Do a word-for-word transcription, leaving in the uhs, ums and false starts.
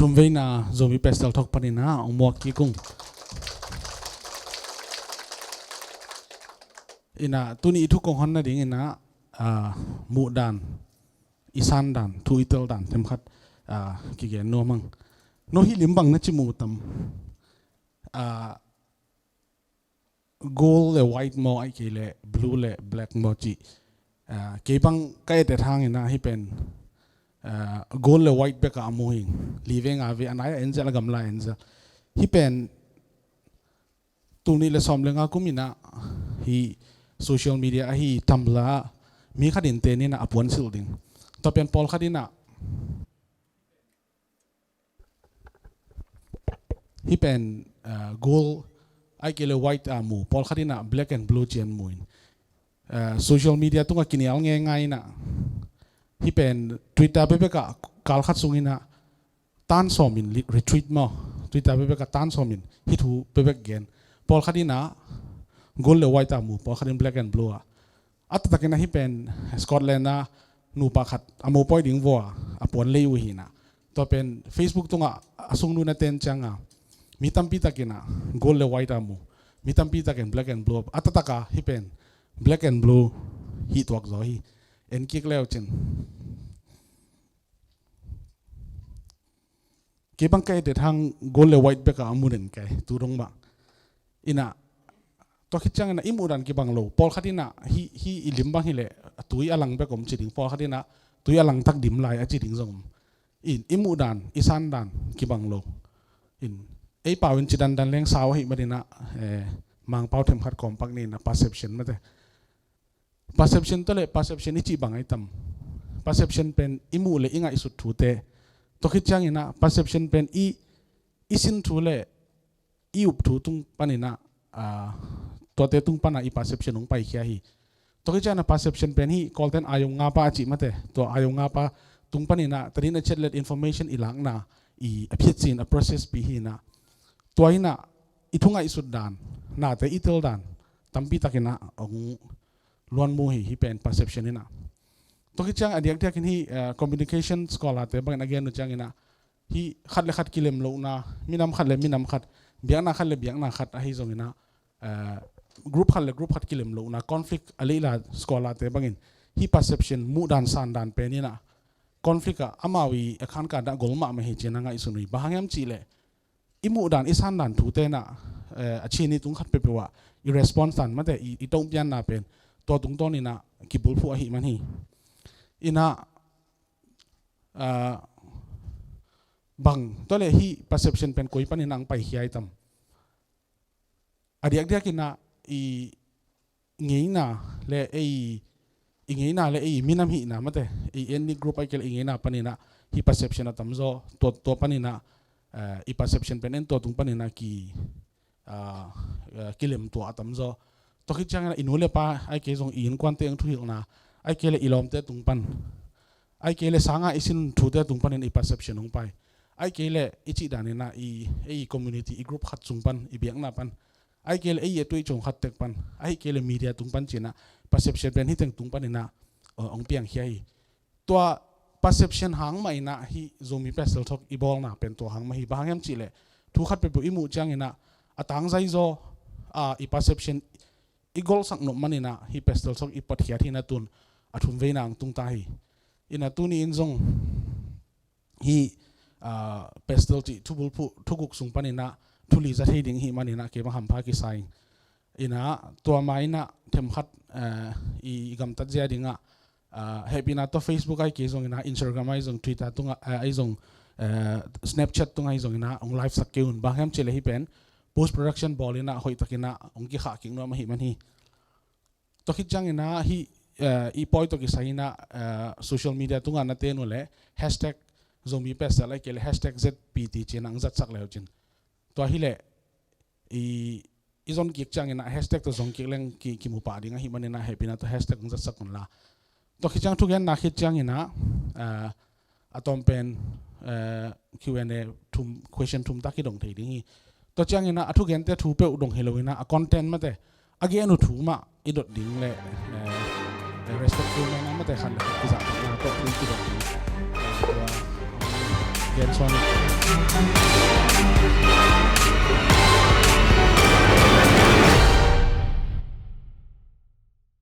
Tumveina Zomi Pastor Talk panin ah ong muak kik ung. Ina tuni i thu kong hon nading ina, ah, muhdan, i sandan, thu i teldan themkhat, ah, kigen nuam ang. No hi lim bang na ci mu tam? Ah, gold le white maw, ai kei le blue le black maw ci. Ah, kei bang ka et et hang ina hi pen, ah, gold le white bek a mu hi. Li ve nga ve a nai a en zel a gamla en zel. Hi pen tul nih le sawm le nga kum ina hi social media ahi Tumblr ah mi khat in ten ina a puan silh ding. Tua pen pawlkhat ina hi pen, ah, gold ai kei le white a mu, pawlkhat ina black and blue ci an mu in. Ah, social media tunga kinial ngeingai ina hi pen Twitter bebek ah kal khat sung ina tan sawm in li-, retweet maw, Twitter bebek ah tan sawm in hi thu bebek gen. Pawlkhat ina gold le white a mu, pawlkhat in black and blue a. A taktak ina hi pen Scotland a nupa khat a mopawi ding vua a puan lei uh hi ina. Tua pen Facebook tunga a sung nu na ten cianga mi tampi tak ina gold le white a mu, mi tampi tak in black and blue. A taktak a hi pen black and blue hi tuak zaw hi. En kik leu cin. Kei bang ka et et hang gold le white bek a mu den kei tu dong mah. Ina tua khit ciang ina i muhdan kibang lo. Pawlkhat ina hi, hi i lim bang hi le tui a lang bek om ci ding. Pawlkhat ina tui a lang tak dim lai a ci ding zong om. In i muhdan, i sandan kibang lo. In ei pau in ci dandan leng sau ahi man ina, eh, Mangpau themkhat kawmpak ni ina perception mate. Perception tawh le perception i cih bang ai tam? Perception pen i muh le i ngaihsut thute. Tua khit ciang ina perception pen i, i sin thu le i up thu tung pan ina, ah, tuate tung pana i perception hong paikhia hi. Tua khit ciang ina perception pen hi Kawlten ayo ngapa a cih mate. Tua ayo ngapa tung pan ina tadin a chet let information i lakna i a phiat cin a process pi hi ina. Tua ina i thu ngaihsut dan, nate i tel dan tampi tak ina hong luan mu hi, hi pen perception ina. Tua khit ciang a diakdiak in hi, eh, communication scholar te bangin a gen uh ciang ina hi khat le khat kilem lohna, minam khat le minam khat, biakna khat le biakna khat ahi zong ina, eh, group khat le group khat kilem lohna, conflict a leila scholar te bangin hi perception, muhdan sandan pen ina conflict ah amau i a khanka dah gol mahmah hi ci ina ngaihsun uh hi. Bang hang hiam cih le i muhdan i sandan thute ina, eh, a chin i tung khat peuhpeuh ah i response dan mate i, i tongpianna pen tua tungtawn ina kibulphuh ahi man hi. Ina, ah, bang tua le hi perception pen koi pan ina ang paikhia i tam? A diakdiak ina i ngeina le ei, i ngeina le ei minam hihna mate, ei ethnic group ai kei le i ngeina pan ina hi perception a tamzaw, tua, tua pan ina, eh, i perception pen en tua tung pan ina ki, ah, eh, kilem tua a tamzaw. Tua khit ciang ina i nu le pa ai kei zong i innkuante ang thuhilhna ai kei le i lawmte tung pan, ai kei le sanga i sin thute tung pan ina i perception hong pai. Ai kei le i cih dan ina i, ei community, i group khat sung pan, i biakna pan, ai kei le ei a tuih cong khat tek pan, ai kei le media tung pan ci ina perception pen hi teng tung pan ina, uh, hong piangkhia hi. Tua perception hang mah ina hi Zomi Pastor Talk i bawlna pen tua hang mah hi. Bang hang hiam cih le thu khat peuhpeuh i muh ciang ina a tangzai zaw, ah, i perception i golsak nop man ina hi Pastor Talk i patkhiat hi ina tun a thumveina ang tung ta hi. Ina tuni in zong hi, ah, Pastor cih thubulphuh thuguk sung pan ina thuli za thei ding hi man ina kei bang hampha kisa ing. Ina tua ma ina themkhat, eh, i, i gamtat zia ding ah, ah, hehpihna tawh Facebook ai kei zong ina, Instagram ai zong, Twitter tung ah, eh, ai zong, eh, Snapchat tung ai zong ina hong live sak kei un. Bang hang hiam cih le hi pen post production bawl ina hoih tak ina hong kikhah kik nuam ahi man hi. Tua khit ciang ina hi, eh, i pawi tawh kisai ina, eh, social media tunga na ten uh le hashtag Zomi Pastor ai kei le hashtag Z P T ci ina ang zatsak leu cin. Tua hi le i, i zon kik ciang ina hashtag tawh zong kik leng ki, kimu pah ding ahi man ina hehpihna tawh hashtag ang zatsak un la. Tua khit ciang thugenna khit ciang ina, eh, a tawm pen, eh, Q and A thum, question thum tak hi dong thei ding hi. Tua ciang ina a thugente thu peuh dong hi lo ina a content mate a gen uh thu mah i dot ding le, eh, eh, respectful manner mate khat le khat kizahtakna tawh thu kidot ding. Eh, tua, gen suan.